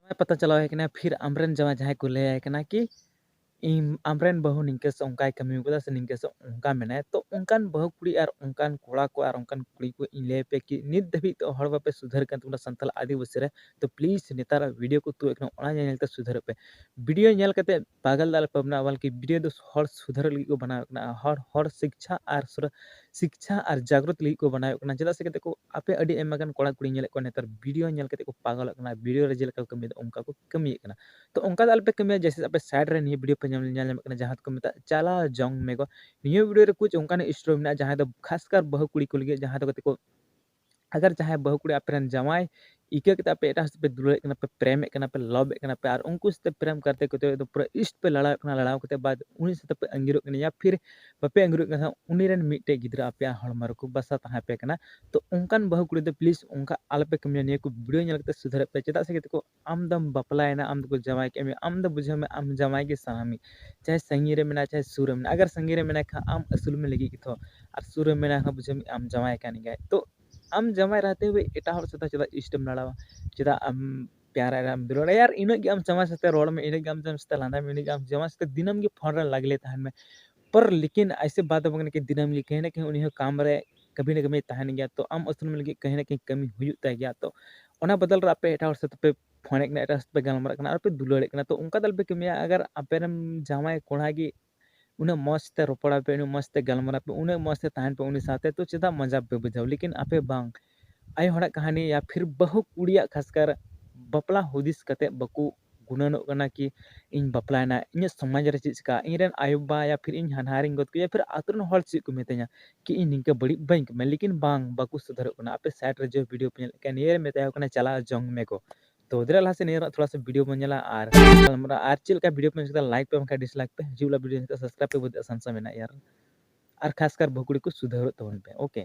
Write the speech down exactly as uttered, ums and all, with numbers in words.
ᱡᱟᱶᱟᱭ ᱯᱟᱛᱟ ᱪᱟᱞᱟᱣ ᱦᱮᱡ ᱠᱟᱱᱟ, ᱯᱷᱤᱨ ᱟᱢᱨᱮᱱ ᱡᱟᱶᱟᱭ ᱡᱟᱦᱟᱸᱭ ᱠᱚ ᱞᱟᱹᱭᱟᱭ ᱠᱟᱱᱟ ᱠᱤ ᱤᱧ ᱟᱢᱨᱮᱱ ᱵᱟᱹᱦᱩ ᱱᱤᱝᱠᱟᱹ ᱥᱮ ᱚᱱᱠᱟᱭ ᱠᱟᱹᱢᱤ ᱠᱟᱫᱟ ᱥᱮ ᱱᱤᱝᱠᱟᱹ ᱥᱮ ᱚᱱᱠᱟ ᱢᱮᱱᱟᱭ, ᱛᱚ ᱚᱱᱠᱟᱱ ᱵᱟᱹᱦᱩ ᱠᱩᱲᱤ ᱟᱨ ᱚᱱᱠᱟᱱ ᱠᱚᱲᱟ ᱠᱚ ᱟᱨ ᱚᱱᱠᱟᱱ ᱠᱩᱲᱤ ᱠᱚ ᱤᱧ ᱞᱟᱹᱭ ᱟᱯᱮ ᱠᱤ ᱱᱤᱛ ᱫᱷᱟᱹᱵᱤᱡ ᱛᱮ ᱦᱚᱲ ᱵᱟᱯᱮ ᱥᱩᱫᱷᱟᱹᱨ ᱠᱟᱱ ᱛᱟᱵᱚᱱᱟ ᱥᱟᱱᱛᱟᱲ ᱟᱹᱫᱤᱵᱟᱹᱥᱤ ᱨᱮ, ᱛᱚ ᱯᱞᱤᱡᱽ ᱱᱮᱛᱟᱨᱟᱜ ᱵᱷᱤᱰᱤᱭᱳ ᱠᱚ ᱛᱩᱫ ᱠᱟᱱᱟ ᱚᱱᱟ ᱧᱮᱞ ᱧᱮᱞ ᱛᱮ ᱥᱩᱫᱷᱟᱹᱨᱚᱜ ᱯᱮ᱾ ᱵᱷᱤᱰᱤᱭᱳ ᱧᱮᱞ ᱠᱟᱛᱮ ᱯᱟᱜᱚᱞ ᱫᱚ ᱟᱞᱚᱯᱮ ᱵᱮᱱᱟᱜᱼᱟ, ᱵᱚᱞᱠᱤ ᱵᱷᱤᱰᱤᱭᱳ ᱫᱚ ᱦᱚᱲ ᱥᱩᱫᱷᱟᱹᱨᱚᱜ ᱞᱟᱹᱜᱤᱫ ᱠᱚ ᱵᱮᱱᱟᱣ ᱠᱟᱱᱟ, ᱦᱚᱲ ᱦᱚᱲ ᱥᱤᱠᱪᱷᱟ ᱟᱨ ᱥᱩᱨ ᱥᱤᱠᱪᱷᱟ ᱟᱨ ᱡᱟᱜᱽᱨᱚᱛ ᱞᱟᱹᱜᱤᱫ ᱠᱚ ᱵᱮᱱᱟᱣ ᱠᱟᱱᱟ᱾ ᱪᱮᱫᱟᱜ ᱥᱮ ᱠᱟᱛᱮ ᱠᱚ ᱟᱯᱮ ᱟᱹᱰᱤ ᱟᱭᱢᱟ ᱜᱟᱱ ᱠᱚᱲᱟ ᱠᱩᱲᱤ ᱧᱮᱞᱮᱫ ᱠᱚᱣᱟ ᱱᱮᱛᱟᱨ ᱵᱷᱤᱰᱤᱭᱳ ᱧᱮᱞ ᱠᱟᱛᱮ ᱠᱚ ᱯᱟᱜᱚᱞᱚᱜ ᱠᱟᱱᱟ, ᱵᱷᱤᱰᱤᱭᱳ ᱨᱮ ᱡᱮᱞᱮᱠᱟ ᱠᱚ ᱠᱟᱹᱢᱤᱭᱮᱫᱟ ᱚᱱᱠᱟ ᱠᱚ ᱠᱟᱹᱢᱤᱭᱮᱫ ᱠᱟᱱᱟ᱾ ᱛᱚ ᱚᱱᱠᱟ ᱫᱚ ᱟᱞᱚᱯᱮ ᱠᱟᱹᱢᱤᱭᱟ᱾ ᱡᱮᱭᱥᱮ ᱟᱯᱮ ᱥᱟᱭᱤᱰ ᱨᱮ ᱱᱤᱭᱟᱹ ᱵᱷᱤᱰᱤᱭᱳ ᱯᱮ ᱧᱮᱞ ᱧᱮᱞ ᱧᱟᱢᱮᱫ ᱠᱟᱱᱟ ᱡᱟᱦᱟᱸ ᱫᱚᱠᱚ ᱢᱮᱛᱟᱜᱼᱟ ᱪᱟᱞᱟᱣ ᱡᱚᱝ ᱢᱮ ᱜᱚ᱾ ᱱᱤᱭᱟᱹ ᱵᱷᱤᱰᱤᱭᱳ ᱨᱮ ᱠᱩᱪ ᱚᱱᱠᱟᱱ ᱥᱴᱳᱨᱤ ᱢᱮᱱᱟᱜᱼᱟ ᱡᱟᱦᱟᱸ ᱫᱚ ᱠᱷᱟᱥᱠᱟᱨ ᱵᱟᱹᱦᱩ ᱠᱩᱲᱤ ᱠᱚ ᱞᱟᱹᱜᱤᱫ ᱡᱟᱦᱟᱸ ᱫᱚ ᱠᱟᱛᱮ ᱠᱚ ᱟᱜᱟᱨ ᱡᱟᱦᱟᱸᱭ ᱵᱟᱹᱦᱩ ᱠᱩᱲᱤ ᱟᱯᱮ ᱨᱮᱱ ᱡᱟᱶᱟᱭ ᱤᱠᱟᱹ ᱠᱟᱛᱮ ᱟᱯᱮ ᱮᱴᱟᱜ ᱦᱚᱲ ᱥᱟᱛᱮ ᱯᱮ ᱫᱩᱞᱟᱹᱲᱮᱫ ᱠᱟᱱᱟ ᱯᱮ, ᱯᱨᱮᱢᱮᱫ ᱠᱟᱱᱟ ᱯᱮ, ᱞᱚᱵᱷᱮᱫ ᱠᱟᱱᱟ ᱯᱮ ᱟᱨ ᱩᱱᱠᱩ ᱥᱟᱛᱮ ᱯᱨᱮᱢ ᱠᱟᱛᱮ ᱠᱚᱛᱮ ᱫᱚ ᱯᱩᱨᱟᱹ ᱤᱥᱴ ᱯᱮ ᱞᱟᱲᱟᱣᱮᱫ ᱠᱟᱱᱟ, ᱞᱟᱲᱟᱣ ᱠᱟᱛᱮ ᱵᱟᱫ ᱩᱱᱤ ᱥᱟᱛᱮ ᱯᱮ ᱟᱸᱜᱤᱨᱚᱜ ᱠᱟᱱᱟ ᱭᱟ ᱯᱷᱤᱨ ᱵᱟᱯᱮ ᱟᱸᱜᱤᱨᱚᱜ ᱠᱟᱱᱟ, ᱩᱱᱤ ᱨᱮᱱ ᱢᱤᱫᱴᱮᱡ ᱜᱤᱫᱽᱨᱟᱹ ᱟᱯᱮᱭᱟᱜ ᱦᱚᱲᱢᱚ ᱨᱮᱠᱚ ᱵᱟᱥᱟ ᱛᱟᱦᱮᱸ ᱯᱮ ᱠᱟᱱᱟ᱾ ᱛᱚ ᱚᱱᱠᱟᱱ ᱵᱟᱹᱦᱩ ᱠᱩᱲᱤ ᱫᱚ ᱯᱞᱤᱡᱽ ᱚᱱᱠᱟ ᱟᱞᱚᱯᱮ ᱠᱟᱹᱢᱤᱭᱟ᱾ ᱱᱤᱭᱟᱹ ᱠᱚ ᱵᱷᱤᱰᱤᱭᱳ ᱧᱮᱞ ᱠᱟᱛᱮ ᱥᱩᱫᱷᱟᱹᱨᱚᱜ ᱯᱮ᱾ ᱪᱮᱫᱟᱜ ᱥᱮ ᱜᱟᱛᱮ ᱠᱚ ᱟᱢ ᱫᱚᱢ ᱵᱟᱯᱞᱟᱭᱮᱱᱟ, ᱟᱢ ᱫᱚᱠᱚ ᱡᱟᱶᱟᱭ ᱠᱮᱫ ᱢᱮᱭᱟ, ᱟᱢ ᱫᱚ ᱵᱩᱡᱷᱟᱹᱣ ᱢᱮ ᱟᱢ ᱡᱟᱶᱟᱭ ᱜᱮ ᱥᱟᱱᱟ ᱢᱮ, ᱪᱟᱦᱮ ᱥᱟᱺᱜᱤᱧ ᱨᱮ ᱢᱮᱱᱟᱭ ᱪᱟᱦᱮ ᱥᱩᱨ ᱨᱮ ᱢᱮᱱᱟᱭ᱾ ᱟᱜᱟᱨ ᱥᱟᱺᱜᱤᱧ ᱨᱮ ᱢᱮᱱᱟᱭ ᱠᱷᱟᱱ ᱟᱢ ᱟᱹᱥᱩᱞ ᱢᱮ ᱞᱟᱹᱜᱤᱫ ᱜᱮ ᱛᱚ, ᱟᱨ ᱥᱩᱨ ᱨᱮ ᱢᱮᱱᱟᱭ ᱠᱷᱟᱱ ᱵᱩᱡᱷᱟᱹᱣ ᱢᱮ ᱟᱢ ᱡᱟᱶᱟᱭ ᱠᱟᱱ ᱜᱮᱭᱟᱭ᱾ ᱛᱚ ᱟᱢ ᱡᱟᱶᱟᱭ ᱨᱮᱦᱛᱮ ᱦᱩᱭ ᱮᱴᱟᱜ ᱦᱚᱲ ᱥᱟᱛᱮ ᱪᱮᱫᱟᱜ ᱤᱥᱴᱮᱢ ᱞᱟᱲᱟᱣᱟ? ᱪᱮᱫᱟᱜ ᱟᱢ ᱯᱮᱭᱟᱨ ᱨᱮᱢ ᱫᱩᱞᱟᱹᱲ ᱟᱭᱟ? ᱟᱨ ᱤᱱᱟᱹᱜ ᱜᱮ ᱟᱢ ᱡᱟᱶᱟᱭ ᱥᱟᱛᱮ ᱨᱚᱲ ᱢᱮ, ᱤᱱᱟᱹᱜ ᱜᱮ ᱟᱢ ᱡᱟᱶᱟᱭ ᱥᱟᱛᱮ ᱞᱟᱸᱫᱟᱭ ᱢᱮ, ᱤᱱᱟᱹᱜ ᱜᱮ ᱟᱢ ᱡᱟᱶᱟᱭ ᱥᱟᱛᱮ ᱫᱤᱱᱟᱹᱢ ᱜᱮ ᱯᱷᱳᱱ ᱨᱮ ᱞᱟᱜᱽᱞᱮ ᱛᱟᱦᱮᱱ ᱢᱮ᱾ ᱯᱚᱨ ᱞᱮᱠᱤᱱ ᱟᱭᱥᱮ ᱵᱟᱫ ᱵᱟᱝ ᱠᱤ ᱫᱤᱱᱟᱹᱢ ᱜᱮ ᱠᱟᱹᱦᱤ ᱱᱟ ᱠᱟᱹᱦᱤ ᱩᱱᱤ ᱦᱚᱸ ᱠᱟᱢ ᱨᱮ ᱠᱟᱹᱢᱤ ᱱᱟ ᱠᱟᱹᱢᱤ ᱛᱟᱦᱮᱱ ᱜᱮᱭᱟ, ᱛᱚ ᱟᱢ ᱟᱹᱥᱩᱞ ᱢᱮ ᱞᱟᱹᱜᱤᱫ ᱠᱟᱹᱦᱤ ᱱᱟ ᱠᱟᱹᱦᱤ ᱠᱟᱹᱢᱤ ᱦᱩᱭᱩᱜ ᱛᱟᱭ ᱜᱮᱭᱟ᱾ ᱛᱚ ᱚᱱᱟ ᱵᱚᱫᱚᱞ ᱨᱮ ᱟᱯᱮ ᱮᱴᱟᱜ ᱦᱚᱲ ᱥᱟᱛᱮ ᱯᱮ ᱯᱷᱳᱱᱮᱫ ᱠᱟᱱᱟ, ᱮᱴᱟᱜ ᱦᱚᱲ ᱥᱟᱛᱮ ᱯᱮ ᱜᱟᱞᱢᱟᱨᱟᱜ ᱠᱟᱱᱟ ᱟᱨ ᱯᱮ ᱫᱩᱞᱟᱹᱲᱮᱫ ᱠᱟᱱᱟ, ᱛᱚ ᱚᱱᱠᱟ ᱫᱚ ᱟᱞᱚᱯᱮ ᱠᱟᱹᱢᱤᱭᱟ᱾ ᱟᱜᱟᱨ ᱟᱯᱮ ᱨᱮᱱ ᱡᱟᱶᱟᱭ ᱠᱚᱲᱟ ᱜᱮ ᱩᱱᱟᱹᱜ ᱢᱚᱡᱽ ᱛᱮ ᱨᱚᱯᱚᱲ ᱟᱯᱮ, ᱩᱱᱟᱹᱜ ᱢᱚᱡᱽ ᱛᱮ ᱜᱟᱞᱢᱟᱨᱟᱣ ᱯᱮ, ᱩᱱᱟᱹᱜ ᱢᱚᱡᱽ ᱛᱮ ᱛᱟᱦᱮᱱ ᱯᱮ ᱩᱱᱤ ᱥᱟᱶᱛᱮ, ᱛᱚ ᱪᱮᱫᱟᱜ ᱢᱚᱡᱟ ᱯᱮ ᱵᱩᱡᱷᱟᱹᱣ? ᱞᱮᱠᱤᱱ ᱟᱯᱮ ᱵᱟᱝ, ᱟᱭᱳ ᱦᱚᱲᱟᱜ ᱠᱟᱹᱦᱱᱤ ᱭᱟ ᱯᱷᱤᱨ ᱵᱟᱹᱦᱩ ᱠᱩᱲᱤᱭᱟᱜ ᱠᱷᱟᱥᱠᱟᱨ ᱵᱟᱯᱞᱟ ᱦᱩᱫᱤᱥ ᱠᱟᱛᱮ ᱵᱟᱠᱚ ᱜᱩᱱᱟᱹᱱᱚᱜ ᱠᱟᱱᱟ ᱠᱤ ᱤᱧ ᱵᱟᱯᱞᱟᱭᱮᱱᱟ, ᱤᱧᱟᱹᱜ ᱥᱚᱢᱟᱡᱽ ᱨᱮ ᱪᱮᱫ ᱪᱤᱠᱟ, ᱤᱧ ᱨᱮᱱ ᱟᱭᱳ ᱵᱟᱵᱟ ᱭᱟ ᱯᱷᱤᱨ ᱤᱧ ᱦᱟᱱᱦᱟᱨᱤᱧ ᱜᱚᱫ ᱠᱚ ᱭᱟ ᱯᱷᱤᱨ ᱟᱛᱳ ᱨᱮᱱ ᱦᱚᱲ ᱪᱮᱫ ᱠᱚ ᱢᱤᱛᱟᱹᱧᱟ ᱠᱤ ᱤᱧ ᱱᱤᱝᱠᱟᱹ ᱵᱟᱹᱲᱤᱡ ᱵᱟᱹᱧ ᱠᱟᱹᱢᱤᱭᱟ᱾ ᱞᱮᱠᱤᱱ ᱵᱟᱝ, ᱵᱟᱠᱚ ᱥᱩᱫᱷᱟᱹᱨᱚᱜ ᱠᱟᱱᱟ᱾ ᱟᱯᱮ ᱥᱟᱭᱤᱰ ᱨᱮ ᱡᱮ ᱵᱷᱤᱰᱤᱭᱳ ᱯᱮ ᱧᱮᱞᱮᱫ ᱠᱟᱱ ᱱᱤᱭᱟᱹ ᱨᱮ ᱢᱮᱛᱟᱭ ᱠᱟᱱᱟ ᱪᱟᱞᱟᱣ ᱡᱚᱝ ᱢᱮ ᱠᱚ᱾ ᱛᱚ ᱫᱮᱞᱟ ᱞᱟᱦᱟ ᱥᱮᱫ ᱱᱤᱭᱟᱹ ᱨᱮᱱᱟᱜ ᱛᱷᱚᱲᱟ ᱥᱟ ᱵᱷᱤᱰᱤᱭᱳ ᱵᱚᱱ ᱧᱮᱞᱟ ᱟᱨ ᱟᱨ ᱪᱮᱫ ᱞᱮᱠᱟ ᱵᱷᱤᱰᱤᱭᱳ ᱯᱮ ᱧᱮᱞ ᱠᱮᱫᱟ ᱞᱟᱭᱤᱠ ᱯᱮ, ᱵᱟᱝᱠᱷᱟᱱ ᱰᱤᱥᱞᱟᱭᱤᱠ ᱯᱮ᱾ ᱦᱤᱡᱩᱜ ᱞᱟ ᱵᱷᱤᱰᱤᱭᱳ ᱧᱮᱞ ᱠᱟᱛᱮ ᱥᱟᱵᱥᱠᱨᱟᱭᱤᱵ ᱯᱮ ᱵᱚᱫᱚᱞ ᱥᱟᱱᱥᱟ ᱢᱮᱱᱟᱜ ᱭᱟᱨ᱾ ᱟᱨ ᱠᱷᱟᱥᱠᱟᱨ ᱵᱟᱹᱦᱩ ᱠᱩᱲᱤ ᱠᱚ ᱥᱩᱫᱷᱟᱹᱨᱚᱜ ᱛᱟᱵᱚᱱ ᱯᱮ, ᱳᱠᱮ᱾